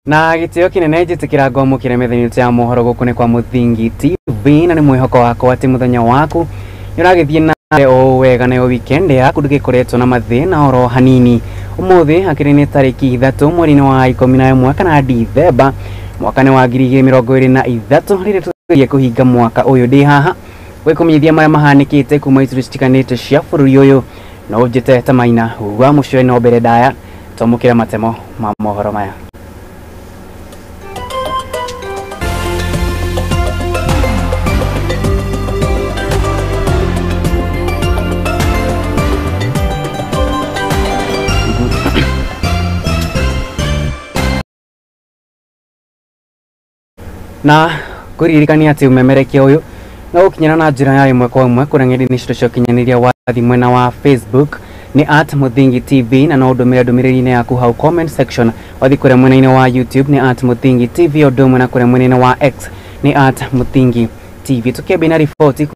Na gĩtĩo kĩnene njĩtĩkĩra ngwamũkĩre mĩthenya ya mohoro gũkũ nĩ kwa Mũthingi TV, na nĩ mwĩhoko wakwa atĩ mũthenya waku nĩ ũragĩthiĩ na mbere o wega, nayo weekend yaku ndũgĩkoretwo na mathĩna oro hanini. Ũmũthĩ akĩrĩ nĩ tarĩki 3 mweri-inĩ wa 11 kana Dithemba mwaka nĩ wa 2023, rĩrĩa tũgerie kũhinga mwaka ũyũ. Ndĩ haha gwĩkũmenyithia marĩa mahanĩkĩte kuma ituri citiganĩte cia bũrũri ũyũ, no ũnjĩte ta Maina wa mũcwe. No mbere ndaya twamũkĩre matemo ma mohoro maya. Na kũririkania atĩ ũmemerekia ũyũ no gũkinyĩra na njĩra ya ĩmwe kwa ĩmwe kũrĩa ng'enda-inĩ citũ cia ũkinyanĩria wa mwena wa Facebook nĩ @MũthingiTV, na no ũndũmĩre ndũmĩrĩri-inĩ yaku hau comment section. Wathiĩ kũrĩa mwena-inĩ wa YouTube nĩ @MũthingiTV, ũndũ ũmwe na kũrĩa mwena-inĩ wa X nĩ @MũthingiTV. Tũkĩambia na riboti